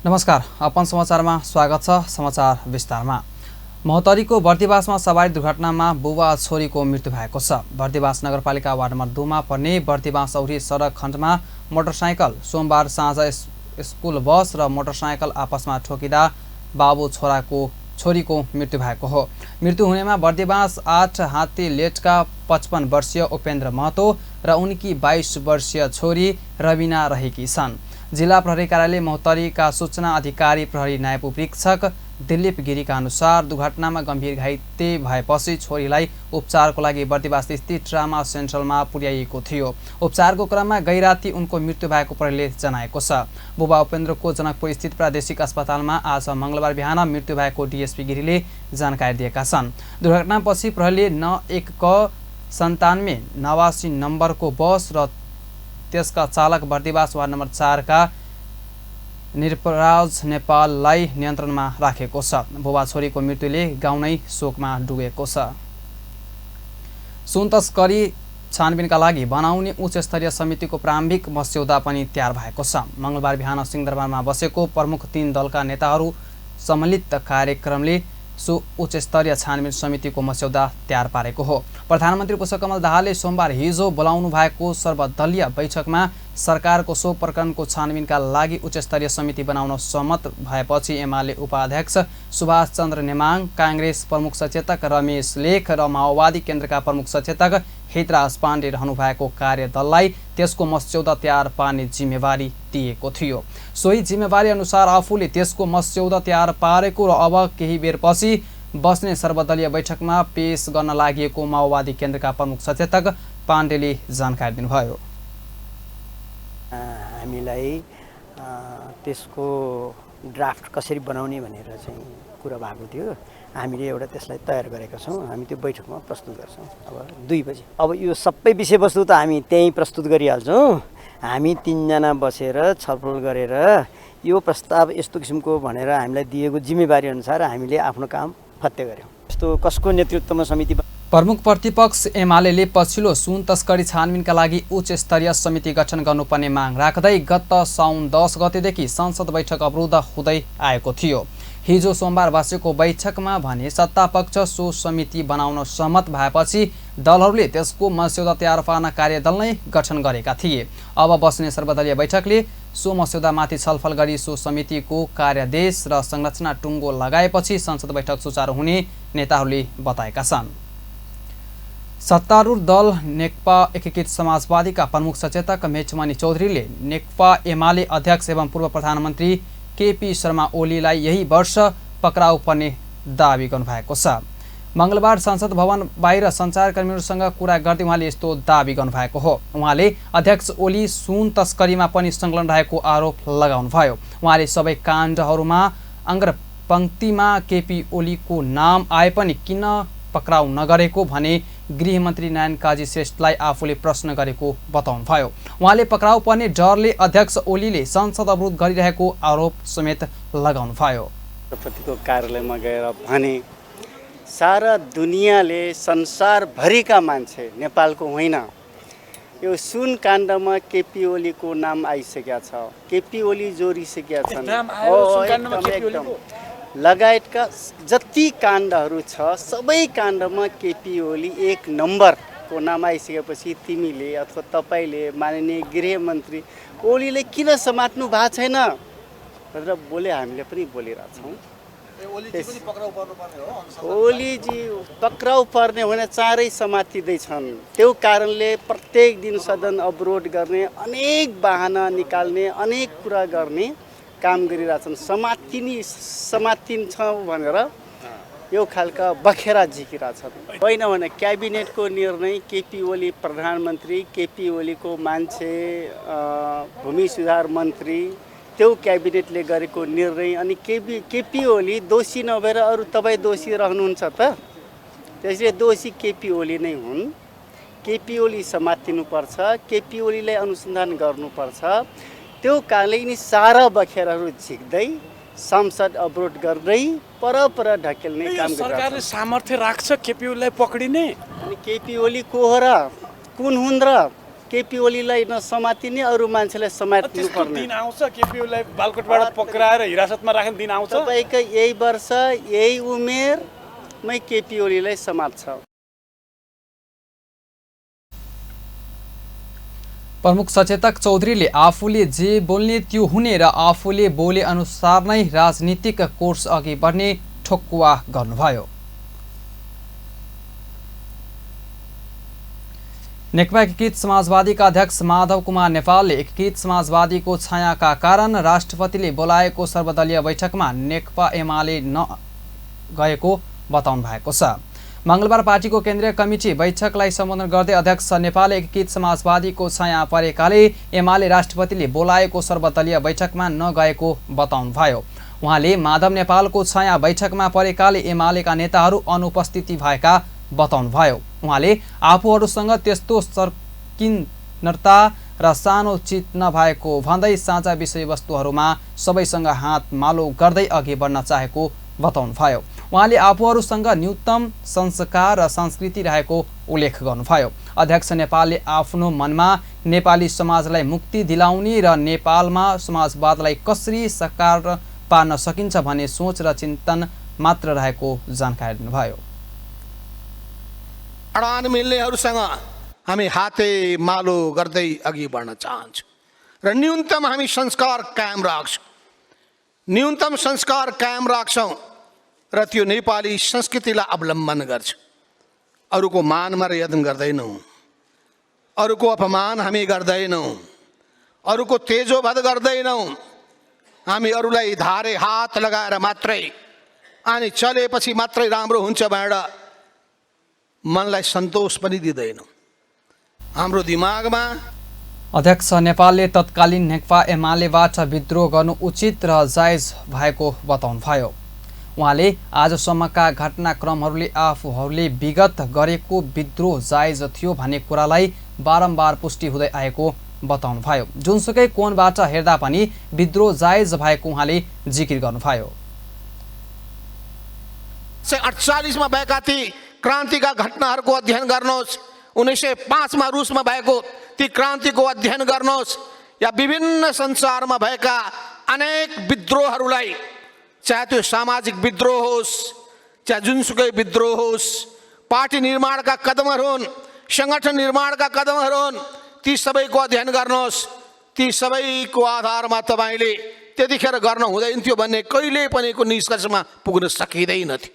नमस्कार, अपन समाचारमा स्वागत छ। समाचार विस्तारमा। महोत्तरीको बर्दिवासमा सवारी दुर्घटनामा बुबा छोरीको मृत्यु भएको छ। बर्दिवास नगरपालिका वार्ड नम्बर 2 मा पर्ने बर्दिवास औरी सडक खण्डमा मोटरसाइकल सोमबार साँझ स्कुल बस र मोटरसाइकल आपसमा ठोकिँदा बाबु छोरीको मृत्यु भएको हो। मृत्यु हुनेमा बर्दिवास 8 हात्ती लेटका 55 वर्षीय उपेन्द्र महतो र उनकी 22 वर्षीय छोरी रविना रहेकी छन्। जिल्ला प्रहरी कार्यालय महोत्तरीका सूचना अधिकारी प्रहरी नायब उपरीक्षक दिलीप गिरीका अनुसार दुर्घटनामा गम्भीर घाइते भएपछि छोरीलाई उपचारको लागि बर्दिवास स्थित ट्रामा सेन्ट्रलमा पुर्याइएको थियो। उपचारको क्रममा गैराती उनको मृत्यु भएको प्रहरीले जनाएको छ। बुबा उपेन्द्रको जनकपुर स्थित प्रादेशिक अस्पतालमा आज मङ्गलबार बिहान मृत्यु भएको डीएसपी गिरीले जानकारी दिएका छन्। दुर्घटनापछि प्रहरीले न1 क 97 89 नम्बरको बस र त्यसका चालक बर्दिवास वार्ड नम्बर 4 का निरपराज नेपाललाई नियन्त्रणमा राखेको छ। बुबा छोरीको मृत्युले गाउँ नै शोकमा डुबेको छ। सुन तस्करी छानबिनका लागि बनाउने उच्च स्तरीय समितिको प्रारम्भिक मस्यौदा पनि तयार भएको छ। मङ्गलबार बिहान सिंहदरबारमा बसेको प्रमुख 3 दलका नेताहरू सम्मिलित कार्यक्रमले सो उच्च स्तरीय छानबिन समितिको मस्यौदा तयार पारेको हो। प्रधानमन्त्री पुष्पकमल दाहालले सोमबार हिजो बोलाउनु भएको सर्वदलीय बैठकमा सरकारको सो प्रकरणको छानबिनका लागि उच्च स्तरीय समिति बनाउन सहमत भएपछि एमाले उपाध्यक्ष सुभाष चन्द्र नेमाङ, काङ्ग्रेस प्रमुख सचेतक रमेश लेख र माओवादी केन्द्रका प्रमुख सचेतक हितराज पाण्डे रहनु भएको कार्यदललाई त्यसको मस्यौदा तयार पार्ने जिम्मेवारी दिएको थियो। सोही जिम्मेवारी अनुसार आफूले त्यसको मस्यौदा तयार पारेको र अब केही बेरपछि बस्ने सर्वदलीय बैठकमा पेश गर्न लागि माओवादी केन्द्रका प्रमुख सचेतक पाण्डेले जानकारी दिनुभयो। हामीलाई त्यसको ड्राफ्ट कसरी बनाउने भनेर चाहिँ कुरा भएको थियो। हामीले एउटा त्यसलाई तयार गरेका छौँ। हामी त्यो बैठकमा प्रस्तुत गर्छौँ अब 2 बजे। अब यो सबै विषयवस्तु त हामी त्यहीँ प्रस्तुत गरिहाल्छौँ। हामी 3 जना बसेर छलफल गरेर यो प्रस्ताव यस्तो किसिमको भनेर हामीलाई दिएको जिम्मेवारी अनुसार हामीले आफ्नो काम फत्ते गऱ्यौँ। यस्तो कसको नेतृत्वमा समिति प्रमुख प्रतिपक्ष एमाले पछिल्लो सुन तस्करी छानबिनका लागि उच्च स्तरीय समिति गठन गर्नुपर्ने माग राख्दै गत साउन 10 गतेदेखि संसद बैठक अवरुद्ध हुँदै आएको थियो। हिजो सोमबार बसेको बैठकमा भने सत्तापक्ष सो समिति बनाउन सहमत भएपछि दलहरूले त्यसको मस्यौदा तयार पार्न कार्यदल नै गठन गरेका थिए। अब बस्ने सर्वदलीय बैठकले सो मस्यौदामाथि छलफल गरी सो समितिको कार्यादेश र संरचना टुङ्गो लगाएपछि संसद बैठक सुचारू हुने नेताहरूले बताएका छन्। सत्तारूढ दल नेकपा एकीकृत समाजवादीका प्रमुख सचेतक मेचमणि चौधरीले नेकपा एमाले अध्यक्ष एवं पूर्व प्रधानमन्त्री केपी शर्मा ओलीलाई यही वर्ष पक्राउ पर्ने दावी गर्नुभएको छ। मङ्गलबार संसद भवन बाहिर सञ्चारकर्मीहरूसँग कुरा गर्दै उहाँले यस्तो दावी गर्नुभएको हो। उहाँले अध्यक्ष ओली सुन तस्करीमा पनि संलग्न रहेको आरोप लगाउनुभयो। उहाँले सबै काण्डहरूमा अग्रपङ्क्तिमा केपी ओलीको नाम आए पनि किन पक्राउ नगरेको भने गृहमन्त्री नारायण काजी श्रेष्ठलाई आफूले प्रश्न गरेको बताउनुभयो। उहाँले पक्राउ पर्ने डरले अध्यक्ष ओलीले संसद अवरोध गरिरहेको आरोप समेत लगाउनुभयो। राष्ट्रपतिको कार्यालयमा गएर भने सारा दुनियाँले संसारभरिका मान्छे नेपालको होइन यो सुन काण्डमा केपी ओलीको नाम आइसकेका छ। केपी ओली जोडिसकेका छन्। लगायतका जति काण्डहरू छ सबै काण्डमा केपी ओली 1 नम्बरको नाम आइसकेपछि तिमीले अथवा तपाईँले माननीय गृहमन्त्री ओलीले किन समात्नु भएको छैन भनेर बोले। हामीले पनि बोलिरहेछौँ। ओलीजी पक्राउ पर्ने होइन चाँडै समातिँदैछन्। त्यो कारणले प्रत्येक दिन सदन अवरोध गर्ने, अनेक बाहना निकाल्ने, अनेक कुरा गर्ने काम गरिरहेछन्। समातिन्छ भनेर यो खालका बखेरा झिकिरहेछन्। होइन भने क्याबिनेटको निर्णय, केपी ओली प्रधानमन्त्री, केपी ओलीको मान्छे भूमि सुधार मन्त्री, त्यो क्याबिनेटले गरेको निर्णय अनि केपी ओली दोषी नभएर अरू तपाईँ दोषी रहनुहुन्छ त? त्यसले दोषी केपी ओली नै हुन्। केपी ओली समातिनुपर्छ, केपी ओलीलाई अनुसन्धान गर्नुपर्छ। त्यो कारणले यिनी सारा बखेराहरू झिक्दै संसद अवरोध गर्दै परपर ढकेल्ने काम गरिरहेछ। सरकारले सामर्थ्य राख्छ केपी ओलीलाई पक्रिने? अनि केपी ओली को हो र कुन हुन् र केपी ओलीलाई नसमातिने अरू मान्छेलाई समात्नु त्यसको पर्ने। दिन आउँछ केपी ओलीलाई बालकोटबाट पक्राएर हिरासतमा राख्ने दिन आउँछ। तपाईँको यही वर्ष यही उमेरमै केपी ओलीलाई समात्छ। प्रमुख सचेतक चौधरीले आफूले जे बोल्ने त्यो हुने र आफूले बोले अनुसार नै राजनीतिक कोर्स अघि बढ्ने ठोक्कुवा गर्नुभयो। नेकपा एकीकृत समाजवादीका अध्यक्ष माधव कुमार नेपालले एकीकृत समाजवादीको छायाका कारण राष्ट्रपतिले बोलाएको सर्वदलीय बैठकमा नेकपा एमाले नगएको बताउनु भएको छ। मंगलबार पार्टीको केन्द्रीय कमिटी बैठकलाई सम्बोधन गर्दै अध्यक्ष नेपालले एकीकृत समाजवादीको छाया परेकाले एमाले राष्ट्रपतिले बोलाएको सर्वदलीय बैठकमा नगएको बताउनुभयो। उहाँले माधव नेपालको छाया बैठकमा परेकाले एमालेका नेताहरू अनुपस्थिति भएका बताउनुभयो। उहाँले आफूहरूसँग त्यस्तो सर्किनता र सानो चित नभएको भन्दै साझा विषयवस्तुहरूमा सबैसँग हात मालो गर्दै अघि बढ्न चाहेको बताउनुभयो। उहाँले आफूहरूसँग न्यूनतम संस्कार र संस्कृति रहेको उल्लेख गर्नुभयो। अध्यक्ष नेपालले आफ्नो मनमा नेपाली समाजलाई मुक्ति दिलाउने र नेपालमा समाजवादलाई कसरी साकार पार्न सकिन्छ भन्ने सोच र चिन्तन मात्र रहेको जानकारी दिनुभयो। अडान मिल्नेहरूसँग हामी हाते मालो गर्दै अघि बढ्न चाहन्छौँ र न्यूनतम हामी संस्कार कायम राख्छौँ। न्यूनतम संस्कार कायम राख्छौँ र त्यो नेपाली संस्कृतिलाई अवलम्बन गर्छौँ। अरूको मान मर्यादन गर्दैनौँ, अरूको अपमान हामी गर्दैनौँ, अरूको तेजोवध गर्दैनौँ। हामी अरूलाई धारे हात लगाएर मात्रै अनि चलेपछि मात्रै राम्रो हुन्छ भनेर मनलाई सन्तोष पनि दिँदैनौँ। हाम्रो दिमागमा अध्यक्ष नेपालले तत्कालीन नेकपा एमालेबाट विद्रोह गर्नु उचित र जायज भएको बताउनुभयो। उहाँले आजसम्मका घटनाक्रमहरूले आफूहरूले विगत गरेको विद्रोह जायज थियो भन्ने कुरालाई बारम्बार पुष्टि हुँदै आएको बताउनुभयो। जुनसुकै कोणबाट हेर्दा पनि विद्रोह जायज भएको उहाँले जिकिर गर्नुभयो। 1948 मा भएका ती क्रान्तिका घटनाहरूको अध्ययन गर्नुहोस्, 1905 मा रुसमा भएको ती क्रान्तिको अध्ययन गर्नुहोस्, या विभिन्न संसारमा भएका अनेक विद्रोहहरूलाई, चाहे त्यो सामाजिक विद्रोह होस्, चाहे जुनसुकै विद्रोह होस्, पार्टी निर्माणका कदमहरू हुन्, सङ्गठन निर्माणका कदमहरू हुन्, ती सबैको अध्ययन गर्नुहोस्। ती सबैको आधारमा तपाईँले त्यतिखेर गर्न हुँदैन थियो भन्ने कहिल्यै पनि को निष्कर्षमा पुग्न सकिँदैन थियो।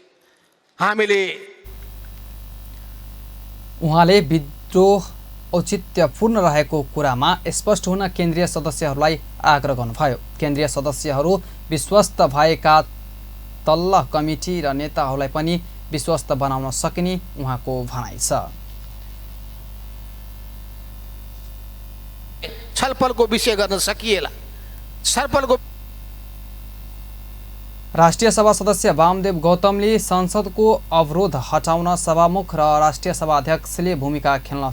उहाँले विद्रोह औचित्यपूर्ण रहेको कुरामा स्पष्ट हुन केन्द्रीय सदस्यहरूलाई आग्रह गर्नुभयो। केन्द्रीय सदस्यहरू विश्वस्त भएका तल्ला कमिटी र नेताहरूलाई पनि विश्वस्त बनाउन सकिने उहाँको भनाइ छ। छलफलको विषय गर्न सकिएला। छलफलको राष्ट्रिय सभा सदस्य वामदेव गौतमले संसदको अवरोध हटाउन सभामुख र राष्ट्रिय सभा अध्यक्षले भूमिका खेल्न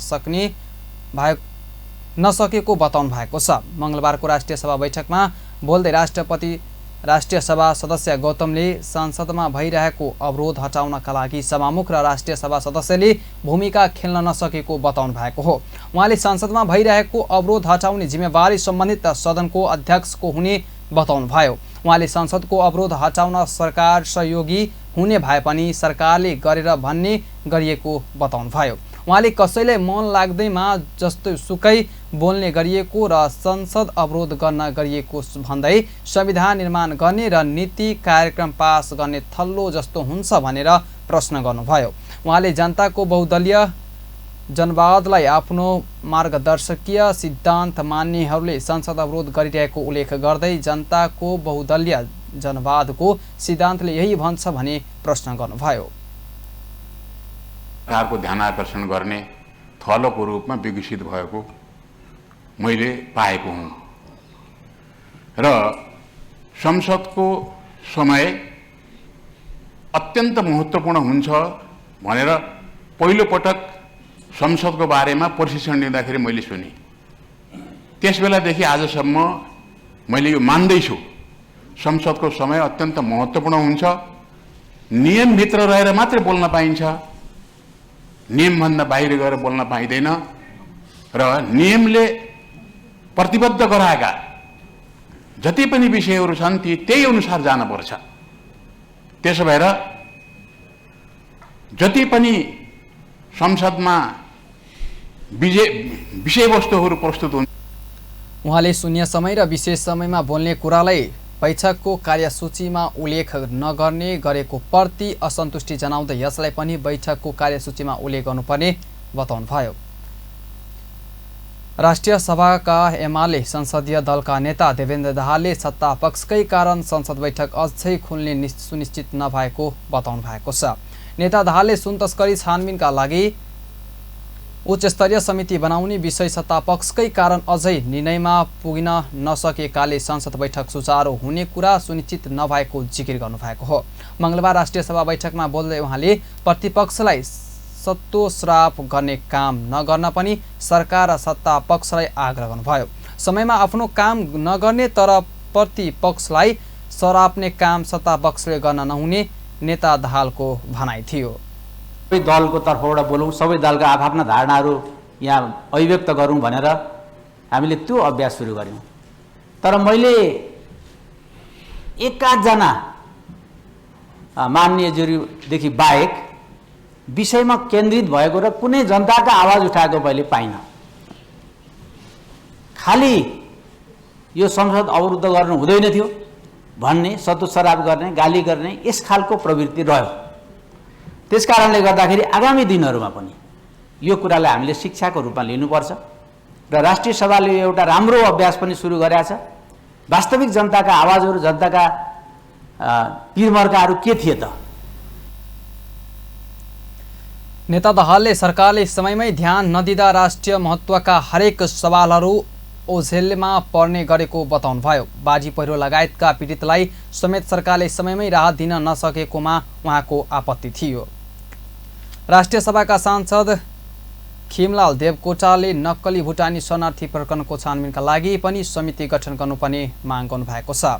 नसकेको बताउनु भएको छ। मंगलबारको राष्ट्रिय सभा बैठकमा बोल्दै राष्ट्रिय सभा सदस्य गौतमले संसदमा भइरहेको अवरोध हटाउनका लागि सभामुख र राष्ट्रिय सभा सदस्यले भूमिका खेल्न नसकेको बताउनु भएको हो। उहाँले संसदमा भइरहेको अवरोध हटाउने जिम्मेवारी सम्बन्धित सदनको अध्यक्षको हुने बताउनुभयो। उहाँले संसदको अवरोध हटाउन सरकार सहयोगी हुने भए पनि सरकारले गरेर भन्ने गरिएको बताउनुभयो। उहाँले कसैलाई मन लाग्दैमा जस्तो सुकै बोल्ने गरिएको र संसद अवरोध गर्न गरिएको भन्दै संविधान निर्माण गर्ने र नीति कार्यक्रम पास गर्ने थल्लो जस्तो हुन्छ भनेर प्रश्न गर्नुभयो। उहाँले जनताको बहुदलीय जनवादलाई आफ्नो मार्गदर्शकीय सिद्धान्त मान्नेहरूले संसद अवरोध गरिरहेको उल्लेख गर्दै जनताको बहुदलीय जनवादको सिद्धान्तले यही भन्छ भने प्रश्न गर्नुभयो। सरकारको ध्यान आकर्षण गर्ने थलोको रूपमा विकसित भएको मैले पाएको हुँ र संसदको समय अत्यन्त महत्त्वपूर्ण हुन्छ भनेर पहिलो पटक संसदको बारेमा प्रशिक्षण लिँदाखेरि मैले सुने। त्यसबेलादेखि आजसम्म मैले यो मान्दैछु, संसदको समय अत्यन्त महत्त्वपूर्ण हुन्छ। नियमभित्र रहेर मात्रै बोल्न पाइन्छ, नियमभन्दा बाहिर गएर बोल्न पाइँदैन। र नियमले प्रतिबद्ध गराएका जति पनि विषयहरू छन् ती त्यही अनुसार जानुपर्छ। त्यसो भएर जति पनि संसदमा विषयवस्तुहरू प्रस्तुत हुन्छ, उहाँले शून्य समय र विशेष समयमा बोल्ने कुरालाई बैठकको कार्यसूचीमा उल्लेख नगर्ने गरेको प्रति असन्तुष्टि जनाउँदै यसलाई पनि बैठकको कार्यसूचीमा उल्लेख गर्नुपर्ने बताउनुभयो। राष्ट्रिय सभाका एमाले संसदीय दलका नेता देवेन्द्र दाहालले सत्ता पक्षकै कारण संसद बैठक अझै खुल्ने सुनिश्चित नभएको बताउनु भएको छ। नेता दाहालले सुन तस्करी छानबिनका लागि उच्च स्तरीय समिति बनाउने विषय सत्ता पक्षकै कारण अझै निर्णयमा पुग्न नसकेकाले संसद बैठक सुचारू हुने कुरा सुनिश्चित नभएको जिकिर गर्नुभएको हो। मंगलबार राष्ट्रिय सभा बैठकमा बोल्दै उहाँले प्रतिपक्षलाई सत्तो श्राप गर्ने काम नगर्न पनि सरकार र सत्ता पक्षलाई आग्रह गर्नुभयो। समयमा आफ्नो काम नगर्ने तर प्रतिपक्षलाई सराप्ने काम सत्ता पक्षले गर्न नहुने नेता दाहालको भनाइ थियो। सबै दलको तर्फबाट बोलौँ, सबै दलका आफ्ना धारणाहरू यहाँ अभिव्यक्त गरौँ भनेर हामीले त्यो अभ्यास सुरु गर्यौँ। तर मैले एकाधजना माननीयज्यूदेखि बाहेक विषयमा केन्द्रित भएको र कुनै जनताका आवाज उठाएको मैले पाइनँ। खालि यो संसद अवरुद्ध गर्नु हुँदैन थियो भन्ने, सतोसराप गर्ने, गाली गर्ने यस खालको प्रवृत्ति रह्यो। त्यसकारणले गर्दाखेरि आगामी दिनहरूमा पनि यो कुरालाई हामीले शिक्षाको रूपमा लिनुपर्छ र राष्ट्रिय सभाले एउटा राम्रो अभ्यास पनि सुरु गरेको छ। वास्तविक जनताका आवाजहरू, जनताका पीरमर्काहरू के थिए त? नेता दाहालले सरकारले समयमै ध्यान नदिँदा राष्ट्रिय महत्त्वका हरेक सवालहरू ओझेलमा पर्ने गरेको बताउनुभयो। बाढी पहिरो लगायतका पीडितलाई समेत सरकारले समयमै राहत दिन नसकेकोमा उहाँको आपत्ति थियो। राष्ट्रिय सभाका सांसद खिमलाल देवकोटाले नक्कली भुटानी शरणार्थी प्रकरणको छानबिनका लागि पनि समिति गठन गर्नुपर्ने माग गर्नुभएको छ।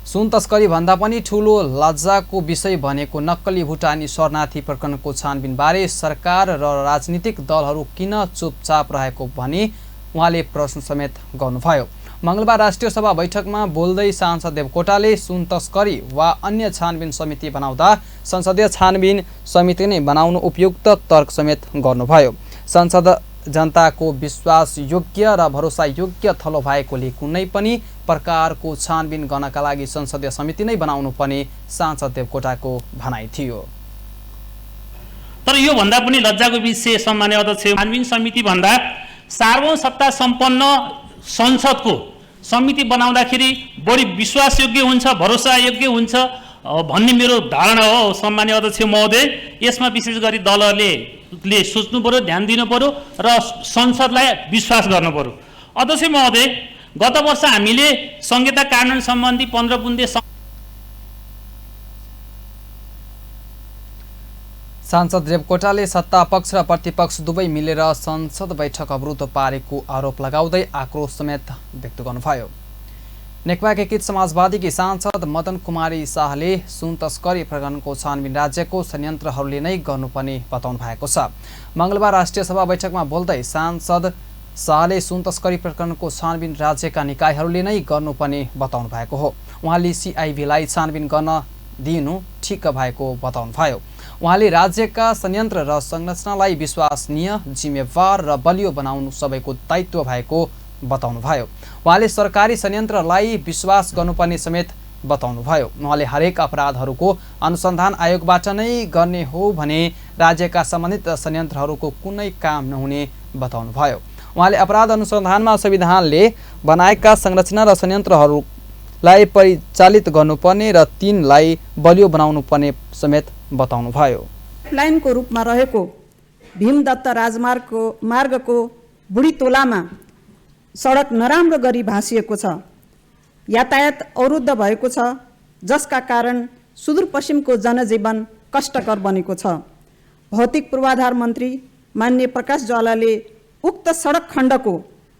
सुन तस्करी भन्दा पनि ठूलो लज्जाको विषय भनेको नक्कली भुटानी शरणार्थी प्रकरणको छानबिनबारे सरकार र राजनीतिक दलहरू किन चुपचाप रहेको भनी उहाँले प्रश्न समेत गर्नुभयो। मंगलबार राष्ट्रिय सभा बैठकमा बोल्दै सांसद देवकोटाले सुन तस्करी वा अन्य छानबिन समिति बनाउँदा संसदीय छानबिन समिति नै बनाउनु उपयुक्त तर्क समेत गर्नुभयो। संसद जनताको विश्वासयोग्य र भरोसायोग्य थलो भएकोले कुनै पनि प्रकारको छानबिन गर्नका लागि संसदीय समिति नै बनाउनु पर्ने सांसद देवकोटाको भनाइ थियो। तर यो भन्दा पनि लज्जाको विषय सम्माननीय अध्यक्ष, छानबिन समिति भन्दा सार्वभौम सत्ता सम्पन्न संसदको समिति बनाउँदाखेरि बढी विश्वासयोग्य हुन्छ, भरोसायोग्य हुन्छ भन्ने मेरो धारणा हो। सम्माननीय अध्यक्ष महोदय, यसमा विशेष गरी दलहरूले सोच्नु पर्यो, ध्यान दिनु पर्यो र संसदलाई विश्वास गर्नु पर्यो। अध्यक्ष महोदय, गत वर्ष हामीले संहिता कार्यान्वयन सम्बन्धी 15 बुन्दे सांसद देवकोटाले सत्ता पक्ष र प्रतिपक्ष दुवै मिलेर संसद बैठक अवरुद्ध पारेको आरोप लगाउँदै आक्रोश समेत व्यक्त गर्नुभयो। नेकपा एकीकृत समाजवादीकी सांसद मदन कुमारी शाहले सुन तस्करी प्रकरणको छानबिन राज्यको संयन्त्रहरूले नै गर्नुपर्ने बताउनु भएको छ। मंगलबार राष्ट्रिय सभा बैठकमा बोल्दै सांसद शाहले सुन तस्करी प्रकरणको छानबिन राज्यका निकायहरूले नै गर्नुपर्ने बताउनु भएको हो। उहाँले सिआइबीलाई छानबिन गर्न दिनु ठिक भएको बताउनुभयो। उहाँले राज्यका संयन्त्र र संरचनालाई विश्वसनीय, जिम्मेवार र बलियो बनाउनु सबैको दायित्व भएको बताउनुभयो। उहाँले सरकारी संयन्त्रलाई विश्वास गर्नुपर्ने समेत बताउनुभयो। उहाँले हरेक अपराधहरूको अनुसन्धान आयोगबाट नै गर्ने हो भने राज्यका सम्बन्धित संयन्त्रहरूको कुनै काम नहुने बताउनुभयो। उहाँले अपराध अनुसन्धानमा संविधानले बनाएका संरचना र संयन्त्रहरूलाई परिचालित गर्नुपर्ने र तिनलाई बलियो बनाउनु पर्ने समेत बताउनुभयो। लाइनको रूपमा रहेको भीमदत्त मार्गको बुढी तोलामा सडक नराम्रो गरी भाँसिएको छ। यातायात अवरुद्ध भएको छ, जसका कारण सुदूरपश्चिमको जनजीवन कष्टकर बनेको छ। भौतिक पूर्वाधार मन्त्री माननीय प्रकाश ज्वालाले उक्त सडक खण्डको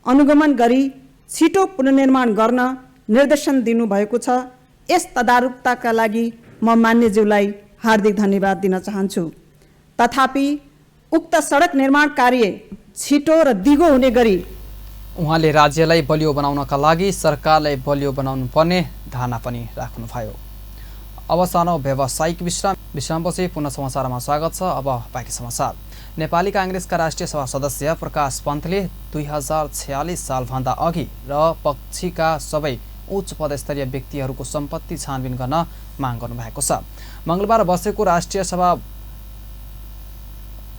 अनुगमन गरी छिटो पुनर्निर्माण गर्न निर्देशन दिनुभएको छ। यस तदारुकताका लागि म मान्यज्यूलाई हार्दिक धन्यवाद दिन चाहन्छु। तथापि उक्त सडक निर्माण कार्य छिटो र दिगो हुने गरी उहाँले राज्यलाई बलियो बनाउनका लागि सरकारलाई बलियो बनाउनु पर्ने धारणा पनि राख्नुभयो। अब सानो व्यावसायिक विश्रामपछि पुनः समाचारमा स्वागत छ। अब बाँकी समाचार। नेपाली काङ्ग्रेसका राष्ट्रिय सभा सदस्य प्रकाश पन्तले 2046 सालभन्दा अघि र पक्षीका सबै उच्च पदस्तरीय व्यक्तिहरूको सम्पत्ति छानबिन गर्न माग गर्नुभएको छ। मङ्गलबार बसेको राष्ट्रिय सभा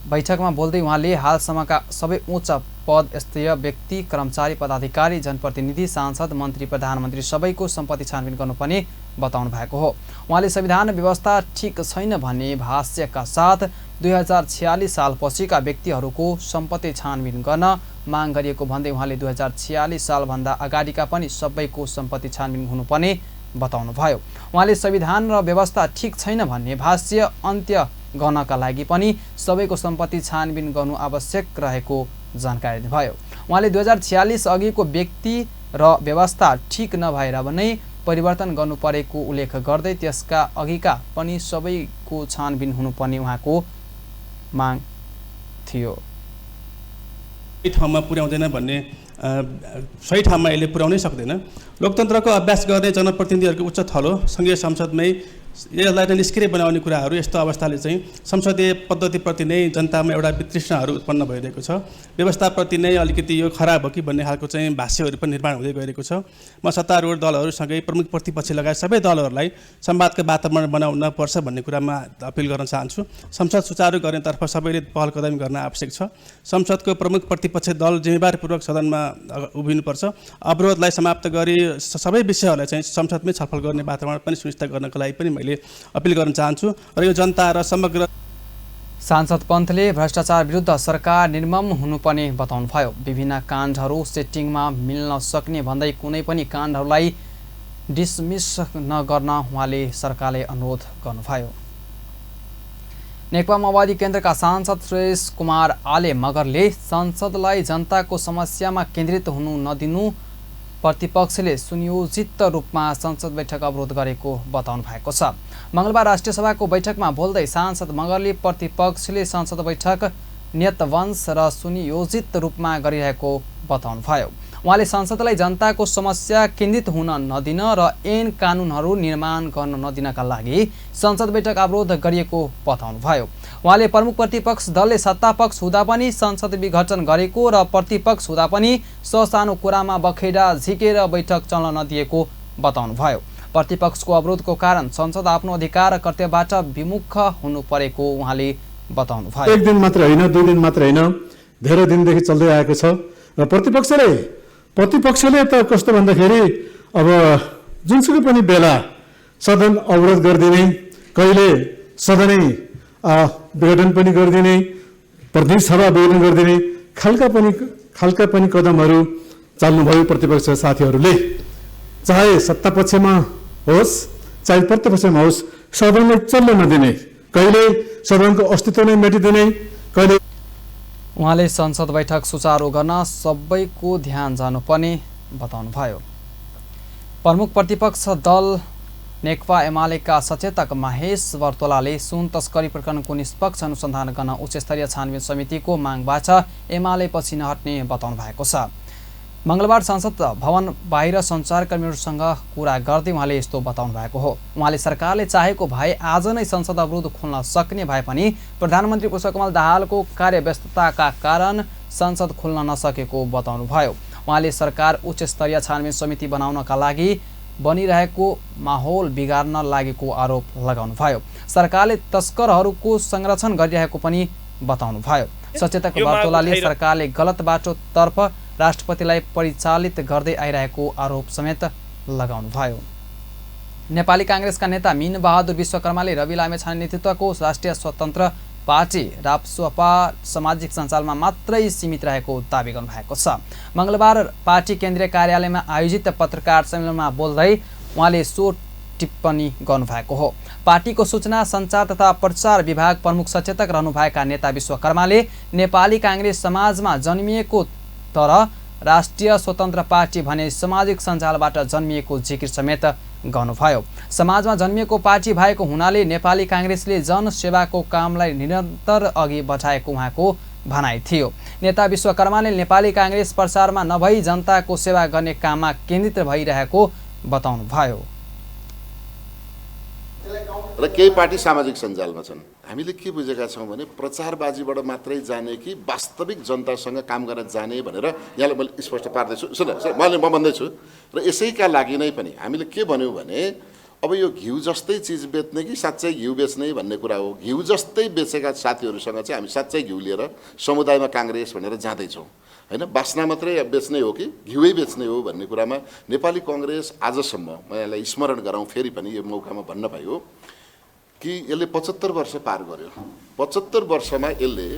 बैठकमा बोल्दै उहाँले हालसम्मका सबै उच्च पदस्तरीय व्यक्ति, कर्मचारी, पदाधिकारी, जनप्रतिनिधि, सांसद, मन्त्री, प्रधानमन्त्री सबैको सम्पत्ति छानबिन गर्नुपर्ने बताउनु भएको हो। उहाँले संविधान व्यवस्था ठिक छैन भन्ने भाष्यका साथ 2046 सालपछिका व्यक्तिहरूको सम्पत्ति छानबिन गर्न माग गरिएको भन्दै उहाँले 2046 सालभन्दा अगाडिका पनि सबैको सम्पत्ति छानबिन हुनुपर्ने बताउनुभयो। उहाँले संविधान र व्यवस्था ठिक छैन भन्ने भाष्य अन्त्य गर्नका लागि पनि सबैको सम्पत्ति छानबिन गर्नु आवश्यक रहेको जानकारी दिनुभयो। उहाँले 2046 अघिको व्यक्ति र व्यवस्था ठिक नभएर नै परिवर्तन गर्नु परेको उल्लेख गर्दै त्यसका अघिका पनि सबैको छानबिन हुनुपर्ने उहाँको माग थियो। ठाउँमा पुर्याउँदैन भन्ने सही ठाउँमा यसले पुर्याउनै सक्दैन। लोकतन्त्रको अभ्यास गर्ने जनप्रतिनिधिहरूको उच्च थलो सङ्घीय संसदमै यसलाई नै निष्क्रिय बनाउने कुराहरू, यस्तो अवस्थाले चाहिँ संसदीय पद्धतिप्रति नै जनतामा एउटा वितृष्णाहरू उत्पन्न भइरहेको छ। व्यवस्थाप्रति नै अलिकति यो खराब हो कि भन्ने खालको चाहिँ भाष्यहरू पनि निर्माण हुँदै गइरहेको छ। म सत्तारूढ दलहरूसँगै प्रमुख प्रतिपक्ष लगायत सबै दलहरूलाई संवादको वातावरण बनाउन पर्छ भन्ने कुरामा अपिल गर्न चाहन्छु। संसद सुचारू गर्नेतर्फ सबैले पहल कदमी गर्न आवश्यक छ। संसदको प्रमुख प्रतिपक्ष दल जिम्मेवारीपूर्वक सदनमा उभिनुपर्छ। अवरोधलाई समाप्त गरी सबै विषयहरूलाई चाहिँ संसदमै छलफल गर्ने वातावरण पनि सुनिश्चित गर्नको लागि पनि मैले अपिल गर्न चाहन्छु र यो जनता र समग्र सांसद पन्तले भ्रष्टाचार विरुद्ध सरकार निर्मम हुनुपर्ने बताउनुभयो। विभिन्न काण्डहरू सेटिङमा मिल्न सक्ने भन्दै कुनै पनि काण्डहरूलाई डिसमिस नगर्न उहाँले सरकारले अनुरोध गर्नुभयो। नेकपा माओवादी केन्द्रका सांसद सुरेश कुमार आले मगरले संसदलाई जनताको समस्यामा केन्द्रित हुनु नदिनु प्रतिपक्षले सुनियोजित रूपमा संसद बैठक अवरोध गरेको बताउनु भएको छ। मङ्गलबार राष्ट्रिय सभाको बैठकमा बोल्दै सांसद मगरले प्रतिपक्षले संसद बैठक नियतवंश र सुनियोजित रूपमा गरिरहेको बताउनुभयो। उहाँले संसदलाई जनताको समस्या केन्द्रित हुन नदिन र ऐन कानुनहरू निर्माण गर्न नदिनका लागि संसद बैठक अवरोध गरिएको बताउनुभयो। उहाँले प्रमुख प्रतिपक्ष दलले सत्तापक्ष हुँदा पनि संसद विघटन गरेको र प्रतिपक्ष हुँदा पनि ससानो कुरामा बखेडा झिकेर बैठक चल्न नदिएको बताउनुभयो। प्रतिपक्षको अवरोधको कारण संसद आफ्नो अधिकार र कर्तव्यबाट विमुख हुनु परेको उहाँले बताउनुभयो। एक दिन मात्र होइन, 2 दिन मात्र होइन, धेरै दिनदेखि चल्दै आएको छ र प्रतिपक्षले त कस्तो भन्दाखेरि अब जुनसुकै पनि बेला सदन अवरोध गरिदिने, कहिले सदनै विघटन पनि गरिदिने, प्रदेश सभा विघटन गरिदिने खालका पनि कदमहरू चाल्नुभयो प्रतिपक्ष साथीहरूले। चाहे सत्तापक्षमा होस् चाहे प्रतिपक्षमा होस्, सदनलाई चल्न नदिने, कहिले सदनको अस्तित्व नै मेटिदिने, कहिले उहाँले संसद बैठक सुचारू गर्न सबैको ध्यान जानुपर्ने बताउनुभयो। प्रमुख प्रतिपक्ष दल नेकपा एमालेका सचेतक महेश वर्तोलाले सुन तस्करी प्रकरणको निष्पक्ष अनुसन्धान गर्न उच्चस्तरीय छानबिन समितिको मागबाट एमाले पछि नहट्ने बताउनु भएको छ। मङ्गलबार संसद भवन बाहिर सञ्चारकर्मीहरूसँग कुरा गर्दै उहाँले यस्तो बताउनु भएको हो। उहाँले सरकारले चाहेको भए आज नै संसद अवरोध खोल्न सक्ने भए पनि प्रधानमन्त्री पुष्पकमल दाहालको कार्यव्यस्तताका कारण संसद खोल्न नसकेको बताउनुभयो। उहाँले सरकार उच्चस्तरीय छानबिन समिति बनाउनका लागि बनिरहेको माहौल बिगार्न लागेको आरोप लगाउनुभयो। सरकारले तस्करहरूको संरक्षण गरिरहेको पनि बताउनुभयो। सचेतक वर्तोलाले सरकारले गलत बाटोतर्फ राष्ट्रपतिलाई परिचालित गर्दै आइरहेको आरोप समेत लगाउनुभयो। नेपाली काङ्ग्रेसका नेता मीन बहादुर विश्वकर्माले रवि लामेछाने नेतृत्वको राष्ट्रिय स्वतन्त्र पार्टी राप्रपा सामाजिक सञ्जालमा मात्रै सीमित रहेको दावी गर्नुभएको छ। मङ्गलबार पार्टी केन्द्रीय कार्यालयमा आयोजित पत्रकार सम्मेलनमा बोल्दै उहाँले सो टिप्पणी गर्नुभएको हो। पार्टीको सूचना सञ्चार तथा प्रचार विभाग प्रमुख सचेतक रहनुभएका नेता विश्वकर्माले नेपाली काङ्ग्रेस समाजमा जन्मिएको तर राष्ट्रिय स्वतन्त्र पार्टी भने सामाजिक सञ्जालबाट जन्मिएको जिकिर समेत गर्नुभयो। समाजमा जन्मिएको पार्टी भएको हुनाले नेपाली काङ्ग्रेसले जनसेवाको कामलाई निरन्तर अघि बढाएको उहाँको भनाइ थियो। नेता विश्वकर्माले नेपाली काङ्ग्रेस प्रचारमा नभई जनताको सेवा गर्ने काममा केन्द्रित भइरहेको बताउनुभयो। र केही पार्टी सामाजिक सञ्जालमा छन्। हामीले के बुझेका छौँ भने प्रचारबाजीबाट मात्रै जाने कि वास्तविक जनतासँग काम गर्न जाने भनेर यहाँलाई मैले स्पष्ट पार्दैछु। सुन म भन्दैछु र यसैका लागि नै पनि हामीले के भन्यौँ भने अब यो घिउ जस्तै चिज बेच्ने कि साँच्चै घिउ बेच्ने भन्ने कुरा हो। घिउ जस्तै बेचेका साथीहरूसँग चाहिँ हामी साँच्चै घिउ लिएर समुदायमा काङ्ग्रेस भनेर जाँदैछौँ होइन। बास्ना मात्रै बेच्ने हो कि घिउै बेच्ने हो भन्ने कुरामा नेपाली कङ्ग्रेस आजसम्म म यसलाई स्मरण गराउँ फेरि पनि यो मौकामा भन्न पाइयो कि यसले 75 वर्ष पार गर्यो। 75 वर्षमा यसले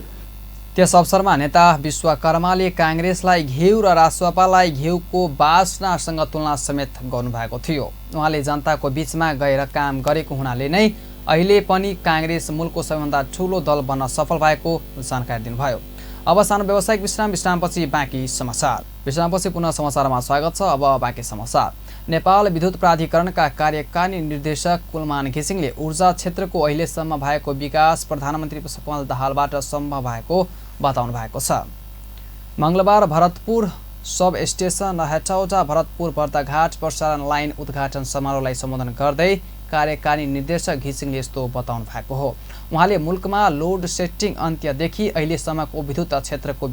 त्यस अवसरमा नेता विश्वकर्माले काङ्ग्रेसलाई घिउ र रासपालाई घिउको बास्नासँग तुलना समेत गर्नुभएको थियो। उहाँले जनताको बीचमा गएर काम गरेको हुनाले नै अहिले पनि काङ्ग्रेस मुलुकको सबैभन्दा ठुलो दल बन्न सफल भएको जानकारी दिनुभयो। अब सानो व्यावसायिक विश्रामपछि बाँकी समाचार। विश्रामपछि पुनः समाचारमा स्वागत छ। अब बाँकी समाचार। नेपाल विद्युत प्राधिकरणका कार्यकारी निर्देशक कुलमान घिसिङले ऊर्जा क्षेत्रको अहिलेसम्म भएको विकास प्रधानमन्त्री पुष्पकमल दाहालबाट सम्भव भएको बताउनु भएको छ। मङ्गलबार भरतपुर सब स्टेसन र हेटौडा भरतपुर बर्दाघाट प्रसारण लाइन उद्घाटन समारोहलाई सम्बोधन गर्दै कार्यकारी निर्देशक घिसिङले यस्तो बताउनु भएको हो। उहाँले मुलुकमा लोड सेटिङ अन्त्यदेखि अहिलेसम्मको विद्युत क्षेत्रको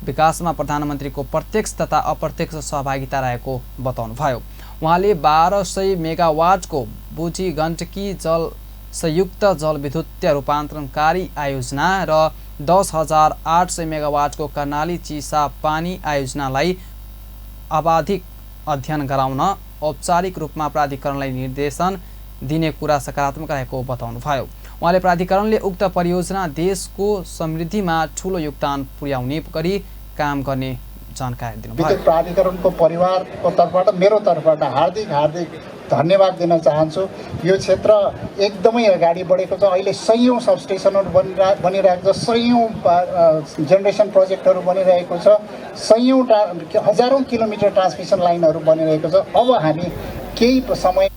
विकासमा प्रधानमन्त्रीको प्रत्यक्ष तथा अप्रत्यक्ष सहभागिता रहेको बताउनुभयो। उहाँले 1200 मेगावाटको बुझी गण्डकी जल संयुक्त जलविद्युतीय रूपान्तरणकारी आयोजना र 10,800 मेगावाटको कर्णाली चिसा पानी आयोजनालाई आवधिक अध्ययन गराउन औपचारिक रूपमा प्राधिकरणलाई निर्देशन दिने कुरा सकारात्मक रहेको बताउनुभयो। उहाँले प्राधिकरणले उक्त परियोजना देशको समृद्धिमा ठूलो योगदान पुर्याउने गरी काम गर्ने जानकारी दिनुभयो। विद्युत प्राधिकरणको परिवारको तर्फबाट मेरो तर्फबाट हार्दिक धन्यवाद दिन चाहन्छु। यो क्षेत्र एकदमै अगाडि बढेको छ। अहिले सयौं सबस्टेसनहरू बनिरहेको छ, सयौं जेनेरेसन प्रोजेक्टहरू बनिरहेको छ, हजारौं किलोमिटर ट्रान्समिसन लाइनहरू बनिरहेको छ। अब हामी केही समय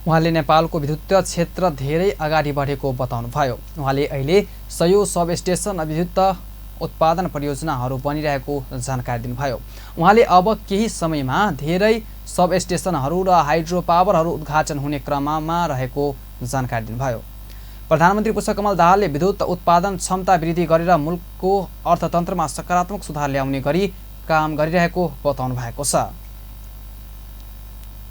उहाँले नेपालको विद्युतीय क्षेत्र धेरै अगाडि बढेको बताउनुभयो। उहाँले अहिले सयौं सब स्टेसन विद्युत उत्पादन परियोजनाहरू बनिरहेको जानकारी दिनुभयो। उहाँले अब केही समयमा धेरै सब स्टेसनहरू र हाइड्रो पावरहरू उद्घाटन हुने क्रममा रहेको जानकारी दिनुभयो। प्रधानमन्त्री पुष्पकमल दाहालले विद्युत उत्पादन क्षमता वृद्धि गरेर मुलुकको अर्थतन्त्रमा सकारात्मक सुधार ल्याउने गरी काम गरिरहेको बताउनु भएको छ।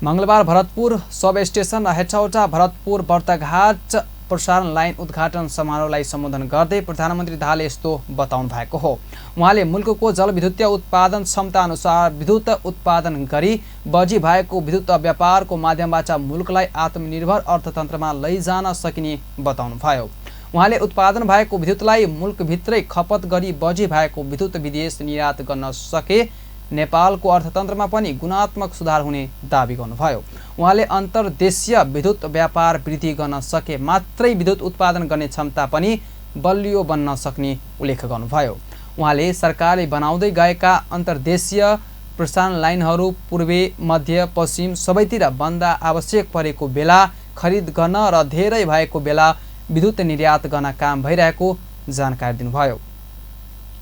मङ्गलबार भरतपुर सब स्टेसन र हेटौडा भरतपुर बर्दाघाट प्रसारण लाइन उद्घाटन समारोहलाई सम्बोधन गर्दै प्रधानमन्त्री दाहालले यस्तो बताउनु भएको हो। उहाँले मुलुकको जलविद्युतीय उत्पादन क्षमता अनुसार विद्युत उत्पादन गरी बढी भएको विद्युत व्यापारको माध्यमबाट मुलुकलाई आत्मनिर्भर अर्थतन्त्रमा लैजान सकिने बताउनुभयो। उहाँले उत्पादन भएको विद्युतलाई मुलुकभित्रै खपत गरी बढी भएको विद्युत विदेश निर्यात गर्न सके नेपालको अर्थतन्त्रमा पनि गुणात्मक सुधार हुने दाबी गर्नुभयो। उहाँले अन्तर्देशीय विद्युत व्यापार वृद्धि गर्न सके मात्रै विद्युत उत्पादन गर्ने क्षमता पनि बलियो बन्न सक्ने उल्लेख गर्नुभयो। उहाँले सरकारले बनाउँदै गएका अन्तर्देशीय प्रसारण लाइनहरू पूर्वी मध्य पश्चिम सबैतिर बन्द आवश्यक परेको बेला खरिद गर्न र धेरै भएको बेला विद्युत निर्यात गर्न काम भइरहेको जानकारी दिनुभयो।